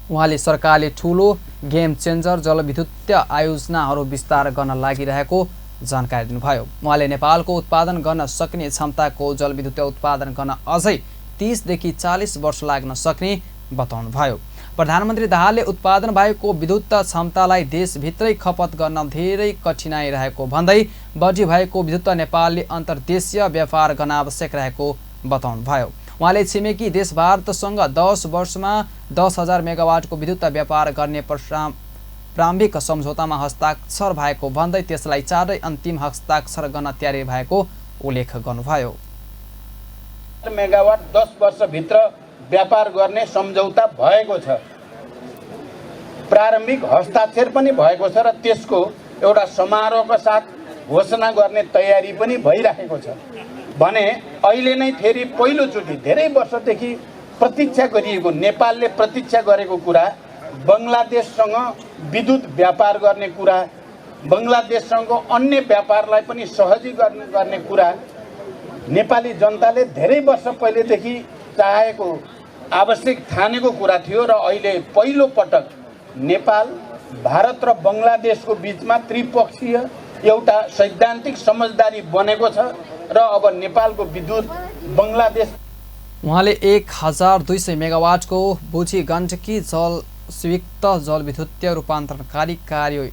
उहाँले सरकारले ठूलो गेम चेन्जर जलविद्युतीय आयोजनाहरू विस्तार गर्न लागिरहेको जानकारी दिनुभयो। उहाँले नेपालको उत्पादन गर्न सक्ने क्षमताको जलविद्युतीय उत्पादन गर्न अझै 30 देखि 40 वर्ष लाग्न सक्ने बताउनुभयो। प्रधानमन्त्री दाहालले उत्पादन भएको विद्युत क्षमतालाई देशभित्रै खपत गर्न धेरै कठिनाइ रहेको भन्दै बढी भएको विद्युत नेपालले अन्तर्देशीय व्यापार गर्न आवश्यक रहेको बताउनुभयो। उहाँले छिमेकी देश भारतसँग 10 वर्षमा 10,000 मेगावाटको विद्युत व्यापार गर्ने प्रारम्भिक सम्झौतामा हस्ताक्षर भएको भन्दै त्यसलाई चाँडै अन्तिम हस्ताक्षर गर्न तयारी भएको उल्लेख गर्नुभयो। मेगावाट 10 वर्षभित्र व्यापार गर्ने सम्झौता भएको छ, प्रारम्भिक हस्ताक्षर पनि भएको छ र त्यसको एउटा समारोहका साथ घोषणा गर्ने तयारी पनि भइरहेको छ भने अहिले नै फेरि पहिलोचोटि धेरै वर्षदेखि प्रतीक्षा गरिएको नेपालले प्रतीक्षा गरेको कुरा बङ्गलादेशसँग विद्युत व्यापार गर्ने कुरा, बङ्गलादेशसँग अन्य व्यापारलाई पनि सहजी गर्ने कुरा नेपाली जनताले धेरै वर्ष पहिलेदेखि चाहेको आवश्यक ठानेको कुरा थियो र अहिले पहिलो पटक नेपाल, भारत र बङ्गलादेशको बिचमा त्रिपक्षीय एउटा सैद्धान्तिक समझदारी बनेको छ र अब नेपालको विद्युत बङ्गलादेश। उहाँले 1200 मेगावाटको बुझी गण्डकी जल संयुक्त जलविद्युतीय रूपान्तरणकारी कार्य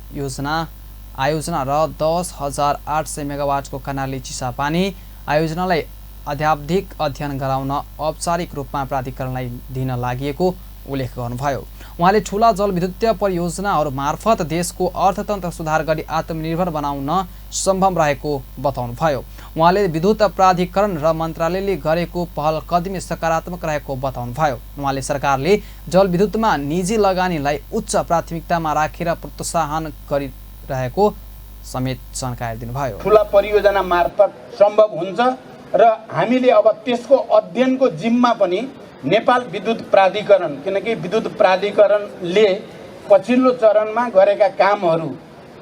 आयोजना र 10,800 मेगावाटको कर्णाली चिसापानी आयोजनालाई अध्यावधिक अध्ययन गराउन औपचारिक रूपमा प्राधिकरणलाई दिन लागिएको उल्लेख गर्नुभयो। उहाँले ठूला जलविद्युतीय परियोजनाहरू मार्फत देशको अर्थतन्त्र सुधार गरी आत्मनिर्भर बनाउन सम्भव रहेको बताउनुभयो। उहाँले विद्युत प्राधिकरण र मन्त्रालयले गरेको पहल कदमी सकारात्मक रहेको बताउनुभयो। उहाँले सरकारले जलविद्युतमा निजी लगानीलाई उच्च प्राथमिकतामा राखेर प्रोत्साहन गरिरहेको समेत जानकारी दिनुभयो। ठूला परियोजना मार्फत सम्भव हुन्छ र हामीले अब त्यसको अध्ययनको जिम्मा पनि नेपाल विद्युत प्राधिकरण, किनकि विद्युत प्राधिकरणले पछिल्लो चरणमा गरेका कामहरू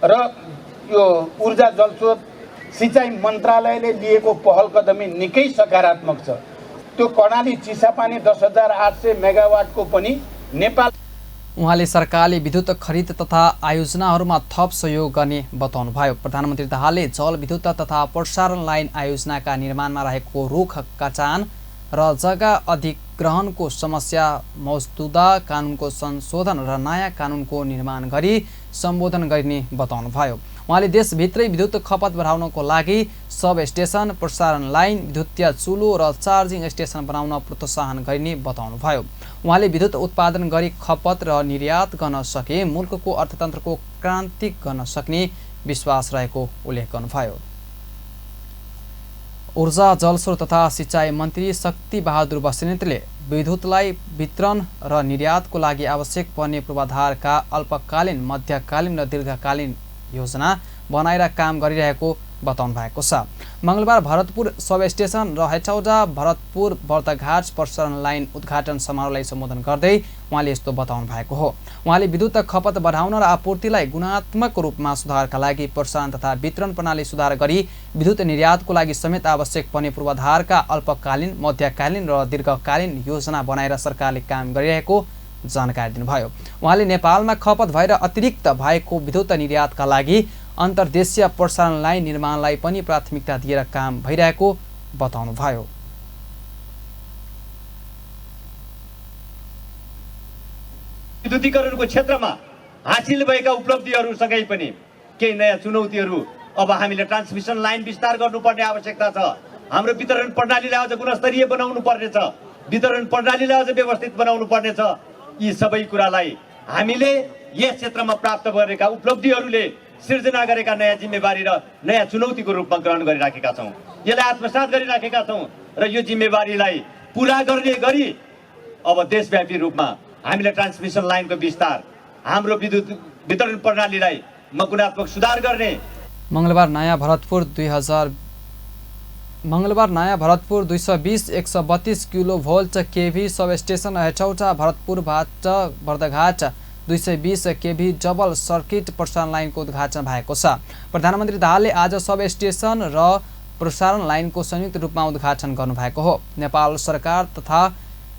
र यो ऊर्जा जलस्रोत सिँचाइ मन्त्रालयले लिएको पहल कदमी निकै सकारात्मक छ। त्यो कर्णाली चिसापानी 10,800 मेगावाटको पनि नेपाल। उहाँले सरकारले विद्युत खरिद तथा आयोजनाहरूमा थप सहयोग गर्ने बताउनुभयो। प्रधानमन्त्री दाहालले जलविद्युत तथा प्रसारण लाइन आयोजनाका निर्माणमा रहेको रुख कटान र जग्गा अधिग्रहणको समस्या मौजूदा कानुनको संशोधन र नयाँ कानुनको निर्माण गरी सम्बोधन गरिने बताउनुभयो। उहाँले देशभित्रै विद्युत खपत बढाउनको लागि सब स्टेसन, प्रसारण लाइन, विद्युतीय चुलो र चार्जिङ स्टेसन बनाउन प्रोत्साहन गरिने बताउनुभयो। उहाँले विद्युत उत्पादन गरी खपत र निर्यात गर्न सके मुलुकको अर्थतन्त्रको क्रान्ति गर्न सक्ने विश्वास रहेको उल्लेख गर्नुभयो। ऊर्जा, जलस्रोत तथा सिँचाइ मन्त्री शक्ति बहादुर बस्नेतले विद्युतलाई वितरण र निर्यातको लागि आवश्यक पर्ने पूर्वाधारका अल्पकालीन, मध्यकालीन र दीर्घकालीन योजना बनाएर काम गरिरहेको बताउनु भएको छ। मंगलबार भरतपुर सब स्टेसन र हेटौडा भरतपुर बर्दघाट प्रसारण लाइन उद्घाटन समारोहलाई सम्बोधन गर्दै उहाँले यस्तो बताउनु भएको हो। उहाँले विद्युत खपत बढाउन र आपूर्तिलाई गुणात्मक रूपमा सुधारका लागि प्रसारण तथा वितरण प्रणाली सुधार गरी विद्युत निर्यातको लागि समेत आवश्यक पर्ने पूर्वाधारका अल्पकालीन, मध्यकालीन र दीर्घकालीन योजना बनाएर सरकारले काम गरिरहेको जानकारी दिनुभयो। उहाँले नेपालमा खपत भएर अतिरिक्त भएको विद्युत निर्यातका लागि अन्तर्देशीय प्रसारण लाइन निर्माणलाई पनि प्राथमिकता दिएर काम भइरहेको बताउनुभयो। विद्युतीकरणको क्षेत्रमा हासिल भएका उपलब्धिहरूसँगै पनि केही नयाँ चुनौतीहरू अब हामीले ट्रान्समिसन लाइन विस्तार गर्नुपर्ने आवश्यकता छ। हाम्रो वितरण प्रणालीलाई अझ गुणस्तरीय बनाउनु पर्नेछ, वितरण प्रणालीलाई अझ व्यवस्थित बनाउनु पर्नेछ। यी सबै कुरालाई हामीले यस क्षेत्रमा प्राप्त गरेका उपलब्धिहरूले सिर्जना गरेका नयाँ जिम्मेवारी र नयाँ चुनौतीको रूपमा ग्रहण गरिराखेका छौँ, यसलाई आत्मसात गरिराखेका छौँ र यो जिम्मेवारीलाई पुरा गर्ने गरी अब देशव्यापी रूपमा हामीले ट्रान्समिसन लाइनको विस्तार, हाम्रो विद्युत वितरण प्रणालीलाई गुणात्मक सुधार गर्ने। मंगलबार नयाँ भरतपुर 220-132 किलोभोल्ट केभी सब station Hetauda भरतपुरबाट Bardaghat 220 केभी double circuit प्रसारण लाइनको उद्घाटन भएको छ। प्रधानमन्त्री दाहालले आज सब स्टेसन र प्रसारण लाइनको संयुक्त रूपमा उद्घाटन गर्नुभएको हो। नेपाल सरकार तथा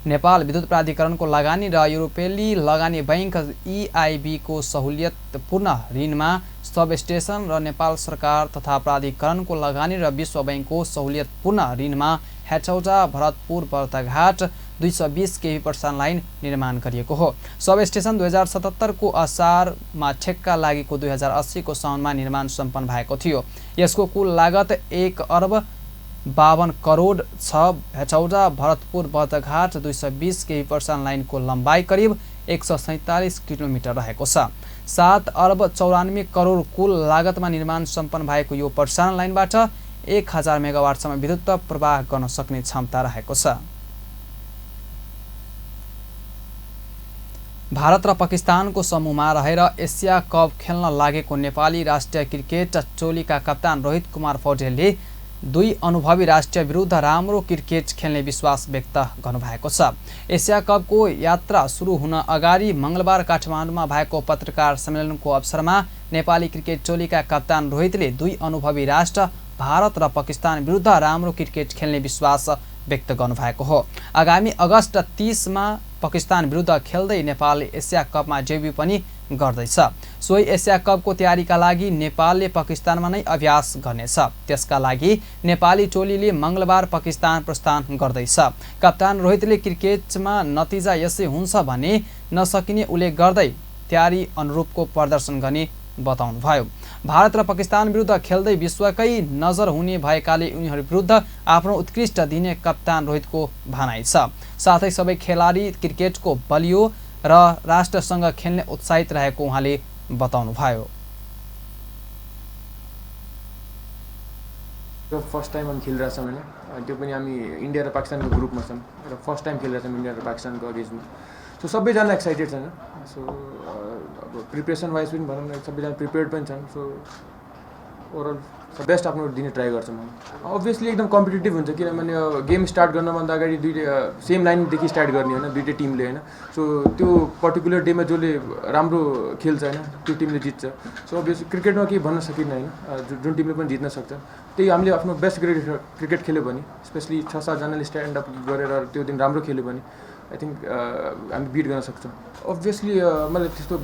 नेपाल विद्युत प्राधिकरणको लगानी र युरोपेली लगानी बैंक EIB को सहुलियतपूर्ण ऋणमा सब स्टेसन र नेपाल सरकार तथा प्राधिकरणको लगानी र विश्व बैंकको सहुलियतपूर्ण ऋणमा हेटौडा भरतपुर बर्दघाट 220 केभी प्रसारण लाइन निर्माण गरिएको हो। सब स्टेसन 2077 को असारमा ठेक्का लागेको 2080 को साउनमा निर्माण सम्पन्न भएको थियो। यसको कुल लागत 1,52 करोड छ। हेटौडा भरतपुर बर्दघाट 220 केभी प्रसारण लाइनको लम्बाइ करिब 147 किलोमिटर रहेको छ। 7,94 करोड कुल लागतमा निर्माण सम्पन्न भएको यो प्रसारण लाइनबाट 1000 मेगावाटसम्म विद्युत प्रवाह गर्न सक्ने क्षमता रहेको छ। भारत र पाकिस्तानको समूहमा रहेर एसिया कप खेल्न लागेको नेपाली राष्ट्रिय क्रिकेट टोलीका कप्तान रोहित कुमार पौडेलले दुई अनुभवी राष्ट्रिय विरुद्ध राम्रो क्रिकेट खेल्ने विश्वास व्यक्त गर्नुभएको छ। एसिया कपको यात्रा सुरु हुन अगाडि मंगलबार काठमाडौँमा भएको पत्रकार सम्मेलनको अवसरमा नेपाली क्रिकेट टोलीका कप्तान रोहितले दुई अनुभवी राष्ट्र भारत र पाकिस्तान विरुद्ध राम्रो क्रिकेट खेल्ने विश्वास व्यक्त गर्नुभएको हो। आगामी अगस्त 30मा पाकिस्तान विरुद्ध खेल्दै नेपाल एसिया कपमा डेब्यू पनि गर्दैछ। सोही एसिया कपको तयारीका लागि नेपालले पाकिस्तानमा नै अभ्यास गर्नेछ। त्यसका लागि नेपाली टोलीले मङ्गलबार पाकिस्तान प्रस्थान गर्दैछ। कप्तान रोहितले क्रिकेटमा नतिजा यसै हुन्छ भने नसकिने उल्लेख गर्दै तयारी अनुरूपको प्रदर्शन गर्ने बताउनुभयो। भारत र पाकिस्तान विरुद्ध खेल्दै विश्वकै नजर हुने भएकाले उनीहरू विरुद्ध आफ्नो उत्कृष्ट दिने कप्तान रोहितको भनाइ छ। साथै सबै खेलाडी क्रिकेटको बलियो र राष्ट्रसँग खेल्ने उत्साहित रहेको उहाँले बताउनुभयो। फर्स्ट टाइम हामी खेलिरहेछौँ होइन, त्यो पनि हामी इन्डिया र पाकिस्तानको ग्रुपमा छौँ र फर्स्ट टाइम खेलिरहेछौँ इन्डिया र पाकिस्तानको अगेन्स्टमा। सो सबैजना एक्साइटेड छन्। सो अब प्रिपरेसन वाइज पनि भनौँ न सबैजना प्रिपेयर्ड पनि छन्। सो ओभरअल बेस्ट आफ्नो दिने ट्राई गर्छौँ। अभियसली एकदम कम्पिटेटिभ हुन्छ किनभने गेम स्टार्ट गर्नभन्दा अगाडि दुईटै सेम लाइनदेखि स्टार्ट गर्ने होइन, दुईटै टिमले होइन। सो त्यो पर्टिकुलर डेमा जसले राम्रो खेल्छ होइन त्यो टिमले जित्छ। सो अभियसली क्रिकेटमा केही भन्न सकिन्न होइन, जुन टिमले पनि जित्न सक्छ। त्यही हामीले आफ्नो बेस्ट क्रिकेट खेल्यो भने स्पेसली 6-7जनाले स्ट्यान्ड अप गरेर त्यो दिन राम्रो खेल्यो भने आई थिङ्क हामी बिट गर्न सक्छौँ। अभियसली मलाई त्यस्तो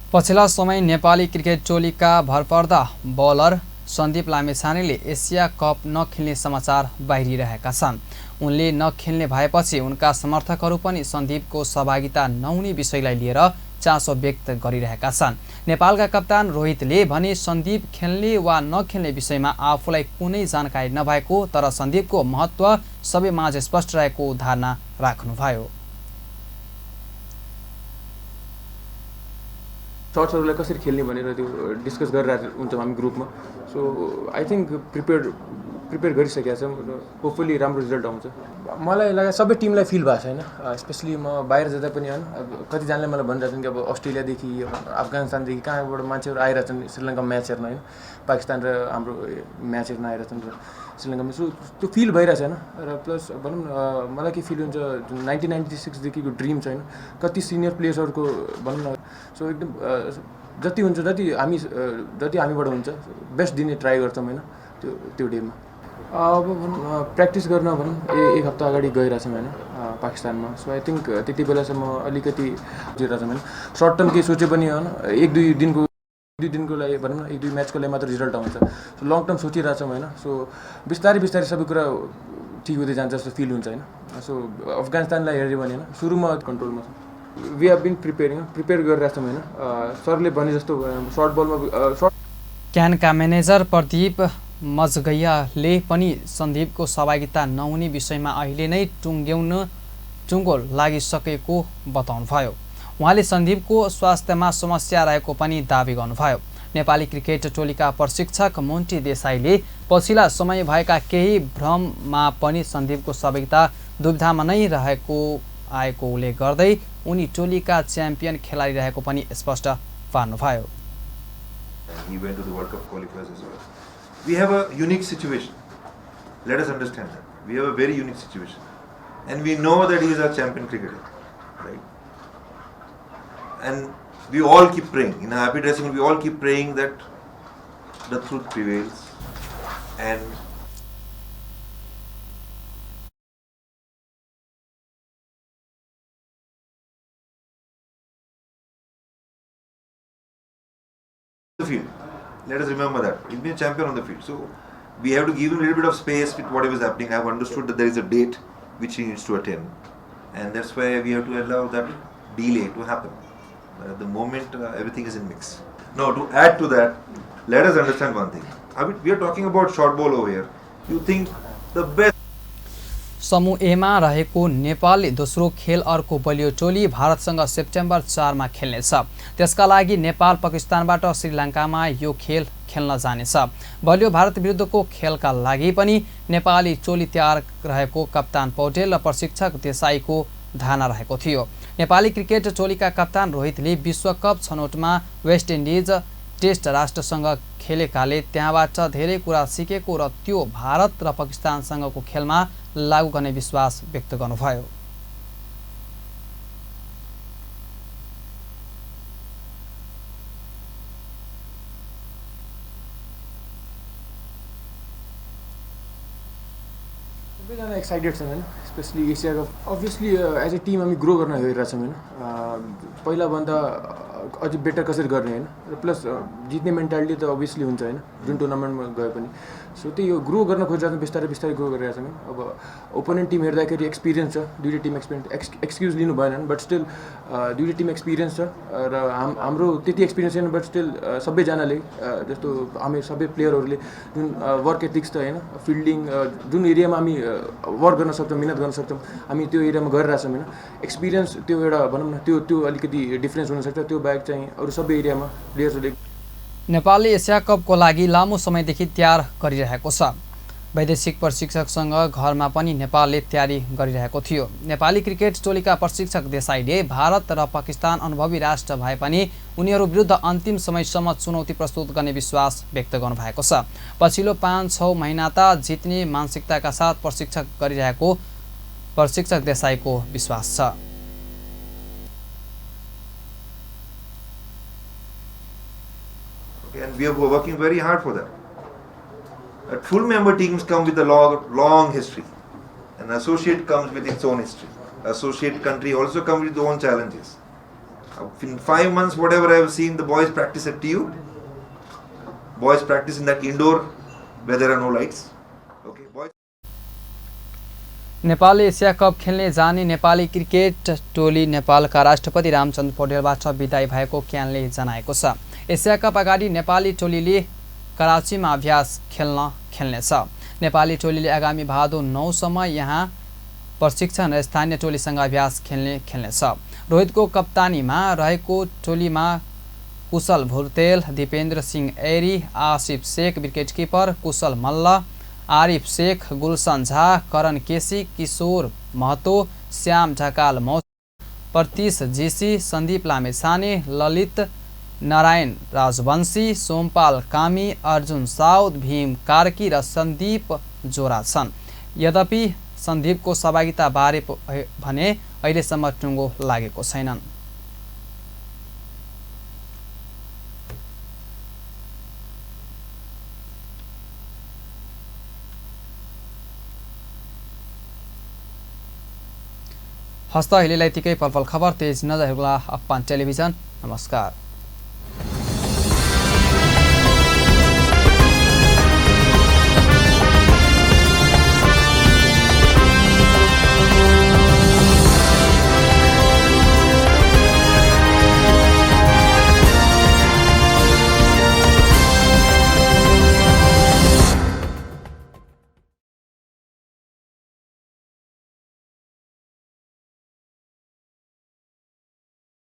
पछिल्ला समय नेपाली क्रिकेट टोलीका भरपर्दा बलर सन्दीप लामेछानेले एसिया कप नखेल्ने समाचार बाहिरिरहेका छन्। उनले नखेल्ने भएपछि उनका समर्थकहरू पनि सन्दीपको सहभागिता नहुने विषयलाई लिएर चासो व्यक्त गरिरहेका छन्। नेपालका कप्तान रोहितले भने सन्दीप खेल्ने वा नखेल्ने विषयमा आफूलाई कुनै जानकारी नभएको तर सन्दीपको महत्त्व सबैमाझ स्पष्ट रहेको धारणा राख्नुभयो। सर्ट्सहरूलाई कसरी खेल्ने भनेर त्यो डिस्कस गरिरहेको हुन्छौँ हामी ग्रुपमा। सो आई थिङ्क प्रिपेयर गरिसकेका छौँ र होपफुली राम्रो रिजल्ट आउँछ। मलाई लाग्यो सबै टिमलाई फिल भएको छैन, स्पेसली म बाहिर जाँदा पनि होइन कतिजनाले मलाई भनिरहेको छन् कि अब अस्ट्रेलियादेखि अफगानिस्तानदेखि कहाँबाट मान्छेहरू आइरहेछन् श्रीलङ्का म्याच हेर्न होइन, पाकिस्तान र हाम्रो म्याच हेर्न आइरहेछन् र श्रीलङ्कामा। सो त्यो फिल भइरहेको छैन र प्लस भनौँ न मलाई के फिल हुन्छ 1996देखिको ड्रिम छ होइन, कति सिनियर प्लेयर्सहरूको भनौँ न। सो एकदम जति हुन्छ जति हामीबाट हुन्छ बेस्ट दिने ट्राई गर्छौँ होइन त्यो डेमा। अब भनौँ प्र्याक्टिस गर्न भनौँ एक हप्ता अगाडि गइरहेछौँ होइन पाकिस्तानमा। सो आई थिङ्क त्यति बेलासम्म अलिकति जिरहेछौँ होइन, सर्ट टर्म केही सोचे पनि होइन, एक दुई दिनको लागि भनौँ न 1-2 म्याचको लागि मात्र रिजल्ट आउँछ। सो लङ टर्म सोचिरहेछौँ होइन। सो बिस्तारै सबै कुरा ठिक हुँदै जान्छ जस्तो फिल हुन्छ होइन। सो अफगानिस्तानलाई हेऱ्यो भने होइन सुरुमा कन्ट्रोलमा छ। वी हेभ बिन प्रिपेयर गरिरहेछौँ होइन, सरले भने जस्तो सर्ट बलमा क्यानका म्यानेजर प्रदीप मजगैयाले पनि सन्दीपको सहभागिता नहुने विषयमा अहिले नै टुङ्गो लागिसकेको बताउनुभयो। उहाँले सन्दीपको स्वास्थ्यमा समस्या रहेको पनि दावी गर्नुभयो। नेपाली क्रिकेट टोलीका प्रशिक्षक मोन्टी देसाईले पछिल्ला समय भएका केही भ्रममा पनि सन्दीपको सहभागिता दुविधामा नै आएको उल्लेख गर्दै उनी टोलीका च्याम्पियन खेलाडी रहेको पनि स्पष्ट पार्नुभयो। He went to the World Cup qualifiers as well. We have a unique situation. Let us understand that. We have a very unique situation. And we know that he is our champion cricketer. Right? And we all keep praying. In a happy dressing room, we all keep praying that the truth prevails. And the field. Let us remember that. He'll be a champion on the field. So we have to give him a little bit of space with whatever is happening. I have understood that there is a date which he needs to attend. And that's why we have to allow that delay to happen. But at the moment, everything is in mix. Now, to add to that, let us understand one thing. I mean, we are talking about short ball over here. You think the best समूह एमा रहेको नेपालले दोस्रो खेल अर्को बलियो टोली भारतसँग सेप्टेम्बर 4मा खेल्नेछ। त्यसका लागि नेपाल पाकिस्तानबाट श्रीलङ्कामा यो खेल खेल्न जानेछ। बलियो भारत विरुद्धको खेलका लागि पनि नेपाली टोली तयार रहेको कप्तान पौडेल र प्रशिक्षक देसाईको धारणा रहेको थियो। नेपाली क्रिकेट टोलीका कप्तान रोहितले विश्वकप छनौटमा वेस्ट इन्डिज टेस्ट राष्ट्रसँग खेलेकाले त्यहाँबाट धेरै कुरा सिकेको र त्यो भारत र पाकिस्तानसँगको खेलमा लागू गर्ने विश्वास व्यक्त गर्नुभयो। सबैजना एक्साइटेड छन् होइन, specially Asia cup obviously as a team हामी ग्रो गर्न हेरिरहेछौँ होइन, पहिलाभन्दा अझै बेटर कसरी गर्ने होइन, र प्लस जित्ने मेन्टालिटी त अभियसली हुन्छ होइन जुन टुर्नामेन्टमा गए पनि। सो त्यही यो ग्रो गर्न खोजिरहेछौँ, बिस्तारै बिस्तारै ग्रो गरिरहेका छौँ। अब ओपोनेन्ट टिम हेर्दाखेरि एक्सपिरियन्स छ, दुईवटा टिम एक्सक्युज लिनु भएन, बट स्टिल दुईवटा टिम एक्सपिरियन्स छ र हाम्रो त्यति एक्सपिरियन्स छैन, बट स्टिल सबैजनाले जस्तो हामी सबै प्लेयरहरूले जुन वर्क एथिक्स त होइन, फिल्डिङ जुन एरियामा हामी वर्क गर्न सक्छौँ, मिहिनेत गर्न सक्छौँ, हामी त्यो एरियामा गरिरहेछौँ होइन। एक्सपिरियन्स त्यो एउटा भनौँ न त्यो अलिकति डिफ्रेन्स हुनसक्छ, त्यो बाहेक चाहिँ अरू सबै एरियामा प्लेयर्सहरूले। नेपालले एसिया कपको लागि लामो समयदेखि तयार गरिरहेको छ। वैदेशिक प्रशिक्षकसँग घरमा पनि नेपालले तयारी गरिरहेको थियो। नेपाली क्रिकेट टोलीका प्रशिक्षक देसाईले भारत र पाकिस्तान अनुभवी राष्ट्र भए पनि उनीहरू विरुद्ध अन्तिम समयसम्म चुनौती प्रस्तुत गर्ने विश्वास व्यक्त गर्नुभएको छ। पछिल्लो 5-6 महिना त जित्ने मानसिकताका साथ प्रशिक्षक गरिरहेको प्रशिक्षक देसाईको विश्वास छ। And we are working very hard for that. Full member teams come with a long history. An associate comes with its own history. Associate country also comes with its own challenges. In 5 months, whatever I have seen, the boys practice at TU. Boys practice in that indoor where there are no lights. Okay, boys. नेपालले Asia cup खेल्ने जाने Nepali cricket टोली नेपालका राष्ट्रपति रामचन्द्र पौडेलबाट विदाई भएको क्यानले जनाएको छ। एसिया कप अगाडि नेपाली टोलीले कराचीमा अभ्यास खेल्नेछ। नेपाली टोलीले आगामी भादो 9 सम्म यहाँ प्रशिक्षण र स्थानीय टोलीसँग अभ्यास खेल्नेछ। रोहितको कप्तानीमा रहेको टोलीमा कुशल भुर्तेल, दिपेन्द्र सिंह ऐरी, आसिफ शेख, विकेट किपर कुशल मल्ल, आरिफ शेख, गुलशन झा, करण केसी, किशोर महतो, श्याम ढकाल मौसी, प्रतीश जीसी, सन्दीप लामेछाने, ललित नारायण राजवंशी, सोमपाल कामी, अर्जुन साउद, भीम कार्की र सन्दीप जोरा छन्। यद्यपि सन्दीपको सहभागिता बारे भने अहिलेसम्म टुङ्गो लागेको छैनन्। हस्त अहिलेलाई यतिकै पलपल खबर तेज नजर हेर्नुहोला अपन टेलिभिजन। नमस्कार।